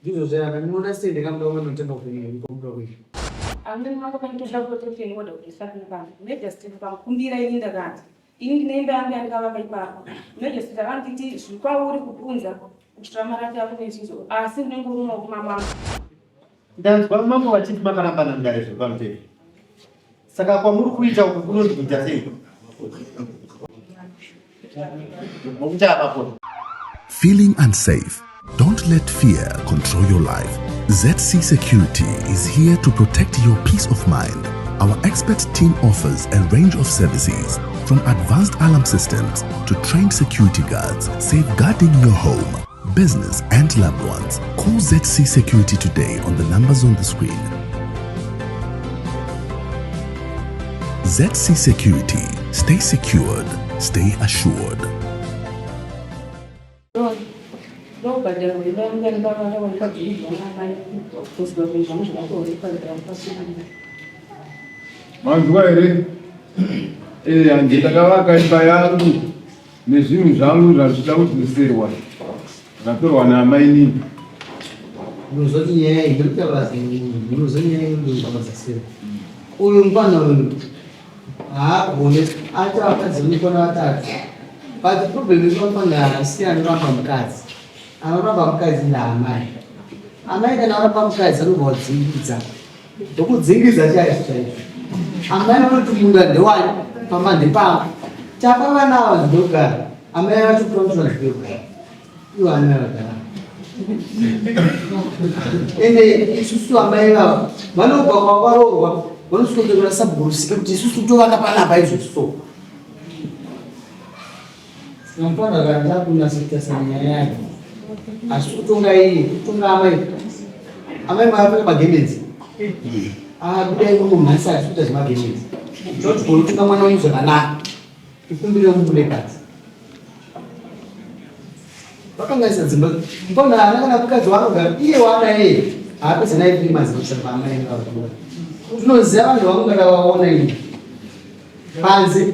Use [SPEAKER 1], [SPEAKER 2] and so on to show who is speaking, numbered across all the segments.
[SPEAKER 1] Ndizvo zvayana munoda sei ndikamuda kumanotenga kunoda kuita.
[SPEAKER 2] Amene makapanditora protection order kuti isapinda pano. Magistrate pamukumbira ini ndakati ini ndine imba yangu yandakavaka ipapo. Magistrate akanditi zviri kwauri kupunza kuchitora marata ako nezvizvo asi ndinenge uri mumaoko mamambo.
[SPEAKER 3] Ndanzwa mambo vachiti makarambana mudare zviri pamutemo. Saka kwamuri kuita uku kunonzi kuita sei?
[SPEAKER 4] Feeling unsafe? Don't let fear control your life. ZC Security is here to protect your peace of mind. Our expert team offers a range of services from advanced alarm systems to trained security guards, safeguarding your home, business, and loved ones. Call ZC Security today on the numbers on the screen. ZC Security. Stay secured, stay assured.
[SPEAKER 5] Manzwa here? Eh, hanzi ndakavaka imba yangu nezvinhu zvangu zvazvida kudzoserwa zvatorwa naamainini.
[SPEAKER 1] Unozoti nyaya iyi ndiri kutaura unozoti nyaya iyi ndinodzosera. Uyu mfana uyu haagone ati vakadzi vanokwana vatatu but problem iri pamfana haasi anoramba mukadzi anoramba mukadzi ndaamai amai kana varamba mukadzi anobva wadzingidza ndokudzingidza chaizvo chaizvo amai vanoti munda ndewani pamba ndepangu tapa vana ava zvinogara amai vacho kutomutora zvinogara Ivo amai vagara. Ende isusu amai vavo vanobva kwavaroorwa vanosvikotora sabhurusike kuti isusu tovaka panapa izvozvo so. Mufana kana takunatsotarisa nyaya yake asi kutonga iye kutonga amai amai makapfeka magemenzi ah kudai munhu nhasi asi kuita zvemagemenzi toti kunotonga mwana wenyu zvakanaka Tikumbire mubude pasi. Vakanganisa dzimba. Mbona haana kana mukadzi waanogara iye waana iye haapedze naye tiri maziva kusara paamai vavo. Tinoziva vanhu vamungada vaona ini. Panze.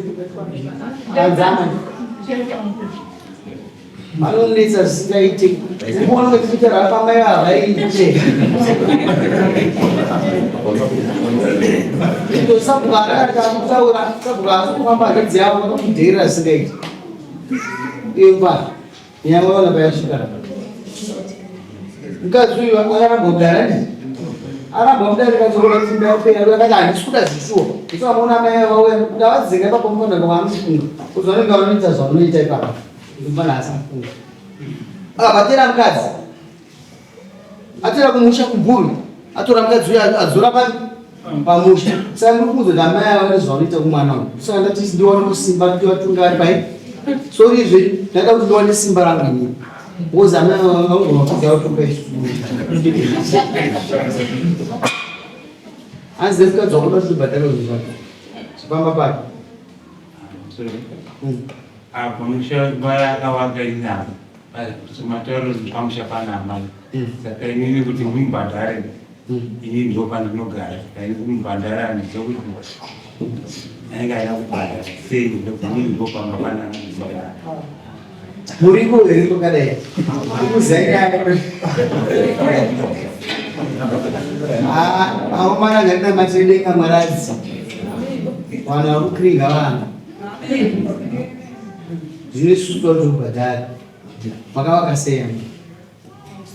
[SPEAKER 1] Panze amai. Vanonetsa zvisingaite. Kuona kuti kuita rapa mai havaite. Ndo sabhuku akati akutaura sabhuku haasi kufamba hanzvadzi yavo vakamudheerera zvisingaite. Imba nyaya vaona payasvika. Mukadzi uyu akaramba kudara ndi. Aramba kudara kadzokora simba yapera akati handisi kuda zvishuwa. Ndisamaona mai vauya ndavadzinga ipapo mufanira vanofunga. Kuti vanenge vanoita zvavanoita ipapo. Mfana asafunga. Akabatira mukadzi. Atira kumusha kubhuru. Atora mukadzi uya adzora pa pamusha. Saka ndiri kuudza kuti amai ava nezvavanoita kumwana uyu. Saka ndati ndiwane simba ndivatunga ari pai. Sorry zve ndada kuti ndiwane simba rangu ini. Because amai ava vangona kudza vatunga isu. Hanzi mukadzi wakuda kuti ubhadhare zvinhu zvako. Zvipamba pake.
[SPEAKER 6] Apo musha yakavaka inavo matauro pamusha pana amai saka inini kuti mubhadhare ini ndo pandinogara saka ini kumubhadhara handiziva kuti anenge aida kubhadhara sei ndokuti ndo pamba pana amai.
[SPEAKER 1] Muriko here kwakadai? Kuziva nyaya. Ah, aomana ngatinamatire denga mwaradzi. Vanhu vari kukiringa vana. Zvino isusu toda kuti ubhadhare. Makavaka sei amai?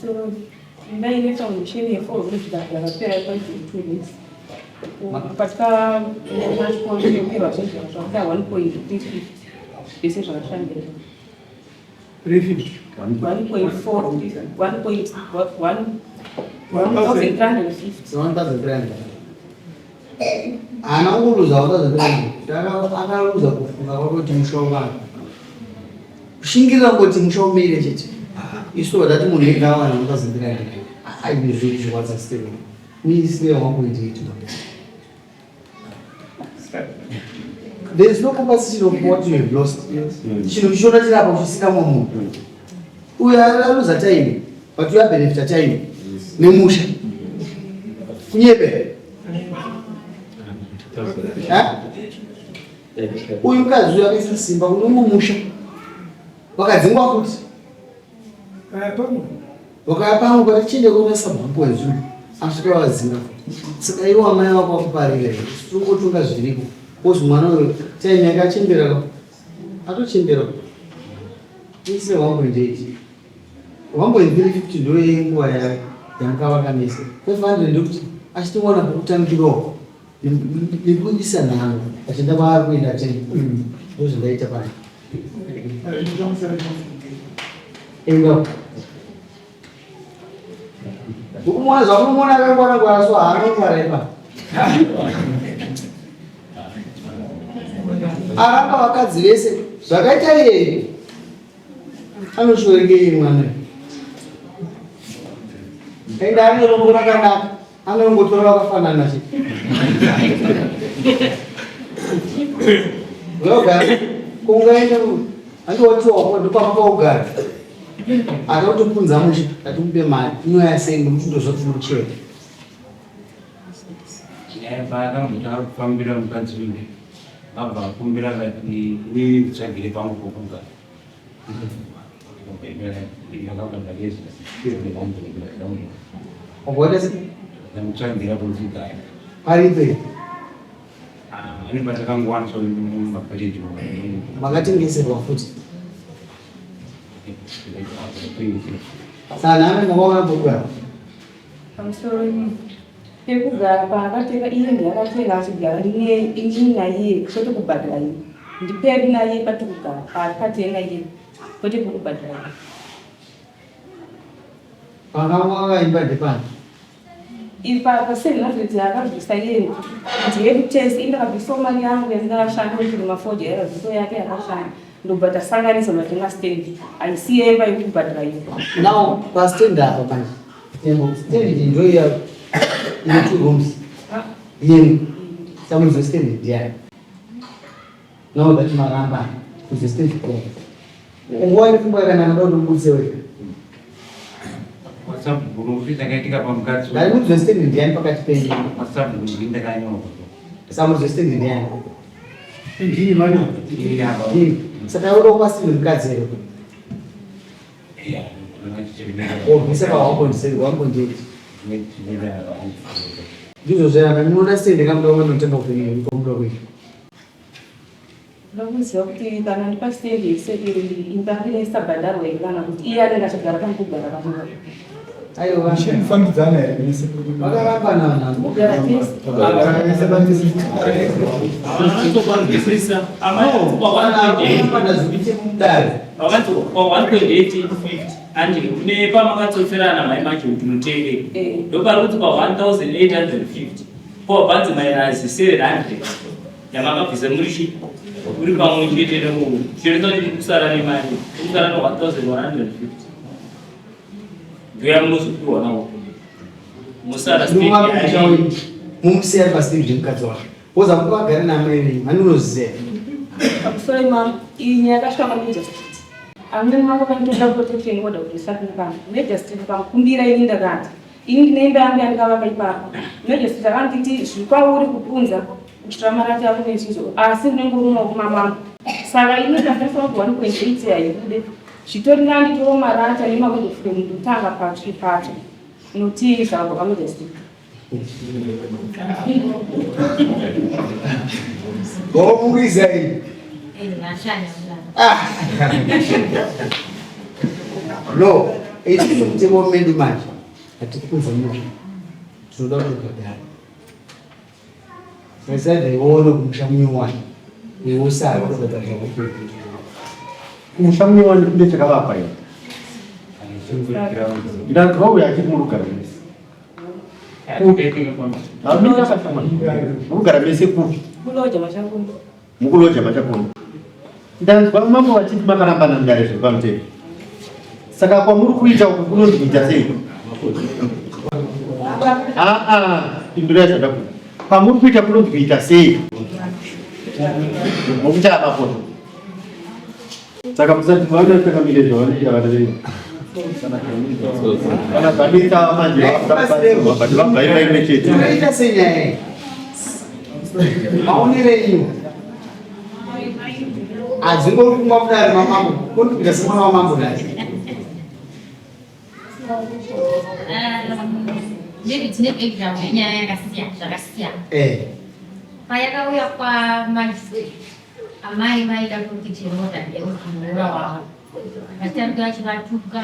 [SPEAKER 2] So, imba ine foundation yefour rooms yakapera pa2 weeks. Patika chikoro zvinhu zvakuda 1.350 zvese zvakashandira.
[SPEAKER 1] 350.
[SPEAKER 2] 1.4 1.1 1350.
[SPEAKER 1] 1300. Haana kungoluza 1300. Akaluza kufunga kwake kuti musha uvaka. Kushingirira kungoti musha umire chete. Isu tobva tati munhu ega awana 1300. Aizvirwadza still. Misire 1.8. There is no compensation of what you have lost. Chinhu chichiona chiri apa uchisina mumwe munhu. Uyu aluza time, but uyu abenefita time nemusha. Kunyepe. Ha? Uyu mukadzi uyu akaisa simba kune umwe musha. Wakadzingwa futi.
[SPEAKER 7] Pamwe.
[SPEAKER 1] Vakauya pamwe kwati chiende kuona sabhuku wezvinhu asvika vadzinga futi. Saka iwo amai vako vakuparira here? Tinongotonga zviriko. Kozi mwana uyo time yakachembera ka atochembera ise 1.8 1.350 ndo yenguva yamukavaka mese 500 ndokuti achitowana pokutangirawo nekuisa nhano achienda kwaari kuenda tei ndozvindaita pano Inga. Ukumuona zvamunomuona akangwara ngwara so haanongwara ipa. Aramba vakadzi vese zvakaita iye anoshorekei mwana. Enda ane rombo rakanaka anongotora vakafanana chete. Unogara kungaenda andiwatiwapo ndopapa paugara atakutopunza mushe tatimupe mari inoya sei nekuti ndozvati unochera
[SPEAKER 6] Paakambotanga kufambira mukadzi uyu vabva vakumbira vati inini nditsvagire pangu pokugara.
[SPEAKER 1] Wakaita sei?
[SPEAKER 6] Ndamutsvagira pokugara.
[SPEAKER 1] Paripe
[SPEAKER 6] Ane patakangowaniswa mumapakeji
[SPEAKER 1] makatengeserwa futi saka nhame makaona pokugara
[SPEAKER 2] Pamusoro pekugara paakatenga iye ndiye akatenga achigara inini naiye kwete kubhadhara iye ndipedu naiye patiri kugara paakatenga iye kwete pekubhadhara iye.
[SPEAKER 1] Pakavaka imba ndepani?
[SPEAKER 2] Ipapa 700 yaakabvisa iye ndiyedu tese ini ndakabvisawo mari yangu yandakashanda kuturima fodya yakabvisawo yake yakashanda ndobva tasanganisa matenga stand haisi yemba yekubhadhara iyo.
[SPEAKER 1] Now pastand apa manje stand ndoiya ine two rooms yenu samuzo stand ndiyani now that maramba kuzo stand ndiyani Nguva ine pfungwa yakanaka ndoda kuti ubudise wega.
[SPEAKER 6] WhatsApp group chakaitika pamukadzi.
[SPEAKER 1] Ndari kuti stand ndiani pakati penyu?
[SPEAKER 6] WhatsApp group ndakanyorwa.
[SPEAKER 1] Samudzo stand ndiani?
[SPEAKER 3] Ndini mani.
[SPEAKER 6] Ndini apa.
[SPEAKER 1] Saka unoda kupa stand mukadzi here?
[SPEAKER 6] Yeah.
[SPEAKER 1] Wobvisa pa 1.7 1.8. Ndizvo zvayana ndinoda stand kamuda kunotenga kupenyu kwamuda kuita.
[SPEAKER 2] Ndokuziva kuti kana ndipa stand yese imba isabhadharwa here kana kuti iye anenge achigara pano kugara pano.
[SPEAKER 1] Aiwa.
[SPEAKER 5] Fambidzana here mese?
[SPEAKER 1] Vakarambana vanhu.
[SPEAKER 2] Kugara tese.
[SPEAKER 7] Vanotokwanzwisisa amai
[SPEAKER 1] Vakarambana zvikuite mudare.
[SPEAKER 7] vakanzi pa 1.850 andi kune pamakatsoterana mai manje kuti mutenge ndopari kuti pa 1850 pobvanzi minus 700 yamakabvisa muri chi muri pamwe chete nemunhu zvinoreva kuti muri kusara nemari muri kusara ne 1150 ndoyamunozopiwa nawo musara
[SPEAKER 1] mumusiya pastage mukadzi wake woza kuti vagare namai venyu vaninoziva
[SPEAKER 2] Pamusoro imam iyi nyaya yakasvika kwamagistrate amweni mako vaitoda protection order kuti isapinda pano magistrate vakamukumbira ini ndakati ini ndine imba yangu yandikavaka ipapo magistrate akanditi zviri kwauri kupunza kuchitora marati ako nezvizvo asi unenge uri mumaoko mamambo saka ini ndakaisa kuti 1.8 haibude zvitori nani toro marata nemawindo frame ndotanga patsvi patsva nokuti zvabva kwamagistrate
[SPEAKER 1] Gomuriza iyi. No, isusu mutemo medu manje hatikuunza musha tinoda kutobhadhara. Reserve ione kumusha munyowani iwe usara kutobhadhara zvakupedza.
[SPEAKER 3] Kumusha munyowani kune chakavakwa here? Ndanzwa uyo achiti murugare mese. Murugara mese kupi?
[SPEAKER 2] Kuloja machakundo.
[SPEAKER 3] Mukuloja machakundo. Ndanzwa mambo vachiti makarambana mudare zviri pamutemo. Saka kwamuri kuita uku kunonzi kuita sei? Aa, pindurai zvandabvunza. Kwamuri kuita kunonzi kuita sei? Mokuchaya mapoto. Saka musati vanotakamire zvavanoita vana venyu. Kana zvamita manje vakuda but vabva imba imwe chete.
[SPEAKER 1] Unoita sei nyaya iyi? Maonero enyu hadzingori kumwa mudare mamambo kondikuita semwana wamambo dai.
[SPEAKER 8] Maybe tine background yenyaya yakasiyana zvakasiyana.
[SPEAKER 1] Eh.
[SPEAKER 8] Payakauya kwamagistrate amai vaida kuti chirota ndeuzimuura wavo. Vachitaruka vachivatuka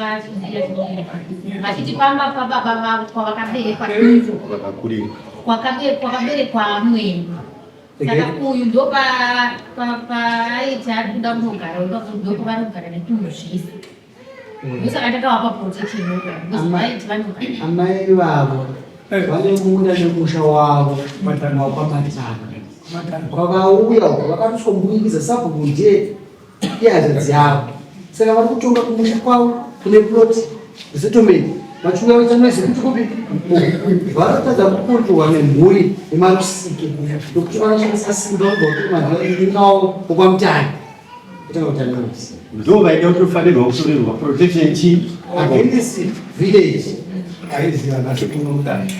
[SPEAKER 8] vachiti pamba pababa vavo kwavakaberekwa
[SPEAKER 3] Vakakurira.
[SPEAKER 8] kwakaberekwa amweni. Saka uyu ndo paaiti ari kuda kunogara ndopavari kugara netunhu zvese. Ndosaka takavapa protection order because vaiti vanogara.
[SPEAKER 1] Amai vavo vane munda nemusha wavo wakwamatanga. Vakauya uko vakatosombuikidza sabhuku ndiye ihanzvadzi yavo. Saka vari kutonga kumusha kwavo kune plot settlement vachiuya vaita noise kuti kupi vanotadza kukontrolwa nemhuri yemarusike nokuti vanoshandisa simba kubva kuti manhinawo okwamutani kutanga kuita noise
[SPEAKER 3] Ndo vaida kutofanirwa kutorerwa protection chii?
[SPEAKER 1] Against village.
[SPEAKER 9] Aiziva nhasi kunomudai.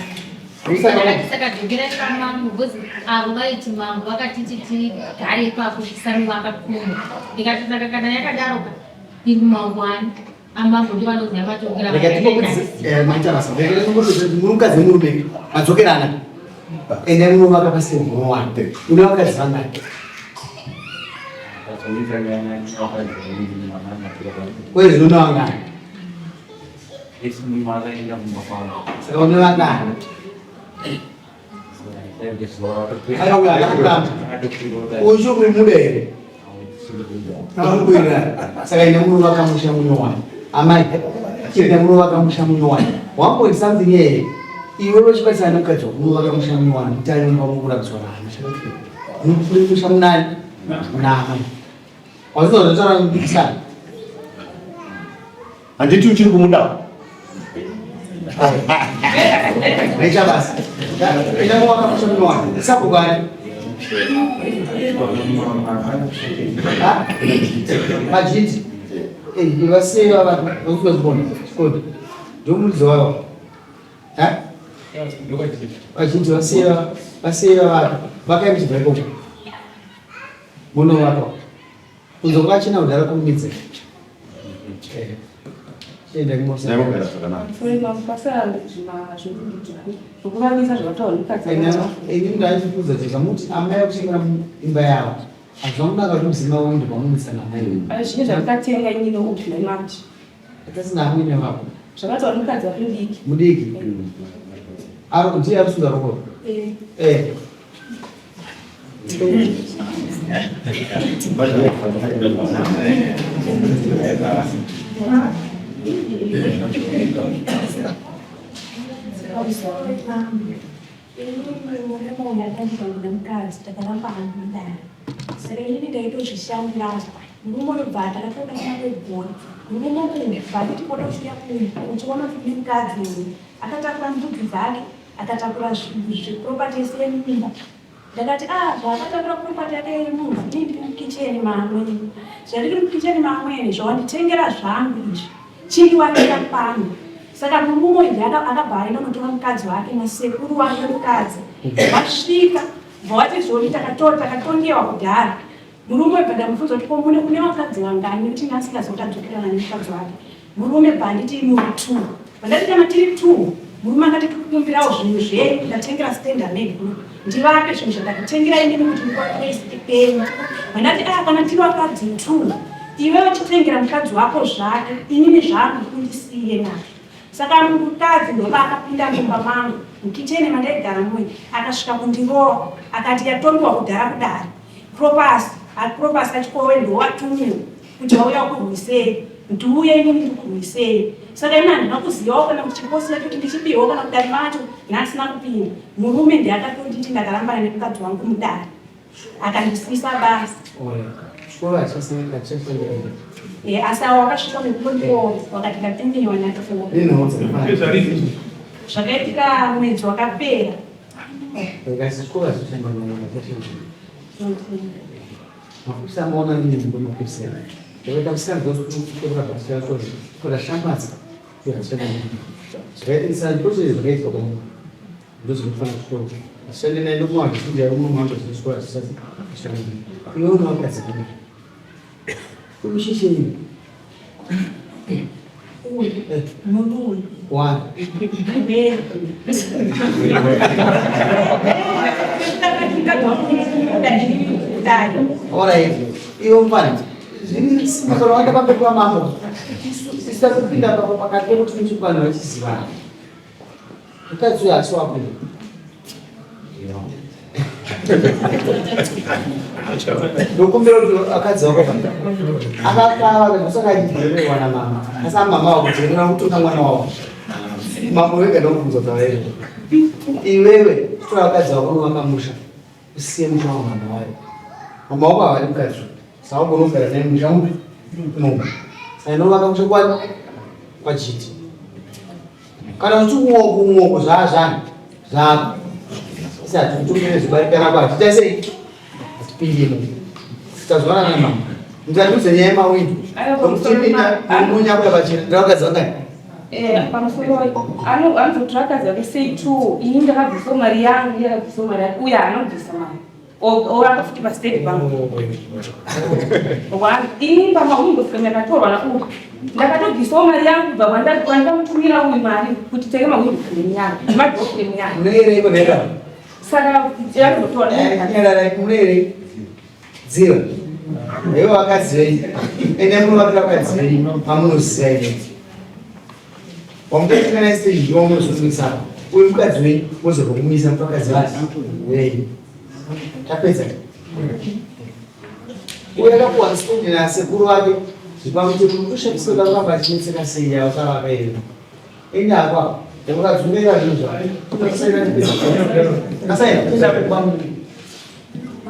[SPEAKER 8] Saka dzokerai pamambo because avo vaiti mambo vakatiti tigare ipapo tisanovaka kumwe. Ndikati saka kana yakadaro ka iri mangwani amambo ndivo vanoziva matongero
[SPEAKER 1] Rega timbobudise eh, maita basa. Rega timbobudise murukadzi nemurume madzokerana. Endai munovaka pasina munowana. Une vakadzi vangani? Kwezi une vangani? Saka une vangani? Akauya akakuramba. Uyu uri here? Akukuwirirana. Saka ine munovaka musha munyowani. Amai, ine munovaka musha munyowani. One point something here. Iwe uchibatsirana nemukadzi wako munovaka musha munyowani. Mutare mumba mukurapiswa vana. Mukuri musha munani? Muna amai. Wazinozotaura mupikisana.
[SPEAKER 3] Handiti uchiri kumuda?
[SPEAKER 1] Recha basi. Enda muwaka musha munyowani. Sabhuku ani? Ha? Majiti. Eh, vasiye vava vakuzoona. Chikodi. Ndomuridzi wavo. Ha? Vazhinji vasiye vasiye vava vakai muchibva ikoko. Munovaka. Kunze kwachena kudhara kurumidze. Chienda kumosa.
[SPEAKER 3] Ndakugara zvakanaka.
[SPEAKER 2] Sorry, mambo, pasara zvokuvakisa zvakataurwa nemukadzi
[SPEAKER 1] Ini ndaichikuudza kuti zvamuti amai vakuchengera imba yavo. Hazvina kunaka kuti mudzimai uende pamunomuisa namai.
[SPEAKER 2] Pane zvinhu zvandakatenga ini noupi nemati.
[SPEAKER 1] Atasina amwene vako.
[SPEAKER 2] Zvakataurwa nemukadzi wake mudiki.
[SPEAKER 1] Mudiki. Ari ndiye ari kusunga ruoko.
[SPEAKER 2] Eh.
[SPEAKER 1] Eh.
[SPEAKER 10] Nemukadzi takaramba mudare saka inini ndaitozvishandira murume unobva takatodanana kwegore murume uyu bva nditi pota uchiuya kuno uchiona kuti kune mukadzi uyu akatakura mbudzi dzake akatakura zveproperty yese yemumba. Ndakati ah zvaakatakura property yake yemumba inini ndiri mukicheni maamwene zvandiri mukicheni maamwene zvawanditengera zvangu izvi chindiwanira pano. Saka murume uyu ndiye akabva aenda kunotora mukadzi wake nasekuru wake mukadzi vasvika bva wati zvoni takatongewa kudhara. Murume uyu bva ndamubvunza kuti ko mune une vakadzi vangani nekuti ini asingazivi kuti adzokerana nemukadzi wake. Murume bva anditi muri two. Bva ndati kana tiri two murume akati tikukumbirawo zvinhu zvenyu ndatengera stand amade kuno ndivape zvinhu zvandakutengera inini kuti mukwakure penyu. Bva ndati ah kana tiri vakadzi two iwe uchitengera mukadzi wako zvake inini zvangu undisiye nazvo. Saka mukadzi ndova akapinda mumba mangu mukicheni mandaigara muye akasvika kundirova akati yatongiwa kudhara kudare. Propasi, Propasi achikowe ndowatumiwa kuti vauya kurwisei ndiuye inini ndikurwisei. Saka ini handina kuzivawo kana kuti chikosi chacho kuti ndichibiwa kana kudare macho ndasina kupinda. Murume ndiye akatonditi ndakarambana nemukadzi wangu mudare akandisiisa basa.
[SPEAKER 1] Chikoro hachichafanira.
[SPEAKER 10] Eh, asi awo wakasvika nekundikuona wakati ndatumiwa natukuona.
[SPEAKER 1] Nenhau dzakafanana.
[SPEAKER 10] Zvakaitika mwedzi wakapera.
[SPEAKER 1] Kasi chikoro hachichafanira. Mapurisa amaona nini mumba mapurisa. Ndakaita musikanzwa kutora basa yacho kutora shambadza. Zvakaita ndozvo zvakaitika kwamuri. Ndozvinofanira kutora. Ashande naye ndokumwa zvichinja uno mambo zvichikora zvisati ashande. Iwe unowakadzi kudii? Unoshishenyi?
[SPEAKER 10] Uyu nonuyu.
[SPEAKER 1] One. Alright. Iwe mfana. Zviri wake pamberi pamambo. Sisa kupinda pakati pekuti muchikwana vachizivana. Mukadzi uyu asi wako. Ndokumbira kuti akadzi wako akakava saka achidzorerwa namama. Asi amama wako dzorera kutonga mwana wako. Mambo wega ndokubvunza taura Iwewe tora vakadzi vako unovaka musha. Usiye musha wamama wayo. Mama wako havadi mukadzi. Saka unogara naye musha upi? Mumba. Saka inovaka musha kwani? Kwajiti. Kana uchi muoko muoko zvaazvani zvako. Isi hatitumire zuva rako hatiita sei? Hatipindimo. Tazwana namama. Mutatiudze nyaya yemawindo. Nokuti munya kuda pachena. Ndakadzi vangani?
[SPEAKER 2] Eh, pamusoro anozotora akadzi vake sei two ini ndakabvisawo mari yangu iye akabvisawo mari yake uye haana kubvisa mari oramba futi pasitendi pangu one ini pamahwindo yakatorwa nauyu ndakatobvisawo mari yangu kubva kwandamutumira uyu mari kuti tenge mahwindo frame yangu nemadhoo frame yangu
[SPEAKER 1] Munoerei pamhera?
[SPEAKER 2] Saka yanozotora
[SPEAKER 1] Nyararai, munoerei? Dziva. Ivo vakadzi venyu. Endai munovakira vakadzi venyu pamunoziva imi. Wamutotenga naye stage ndiwo wamunozomisa. Uyu mukadzi wenyu mozobva kumisa mukadzi wenyu. Tapedza. Uyu akapuwa stand nasekuru vake zvipamutemo kutoshandiswa kuramba achinetseka sei yavo savaka here. Ini apa ndakadzungaira zvinhu zvake. Asaina kuenda kuba.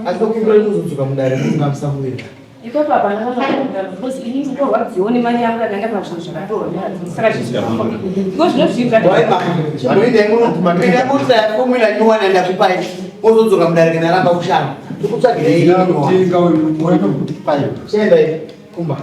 [SPEAKER 1] Asi kumbira kuzodzoka mudare mungamisa kuwira.
[SPEAKER 2] Ipapo hapana kana because ini ndinorwadziwa nemari yangu yakaenda pazvinhu zvakatorwa saka zvichifamba iko zvino zvinhu
[SPEAKER 1] Chimboendai munoenda fomula nyuwana ndakupai mozodzoka mudare kana ramba kushanda. Tikutsvagirei.
[SPEAKER 5] Kutenga uyu.
[SPEAKER 1] Chiendai kumba.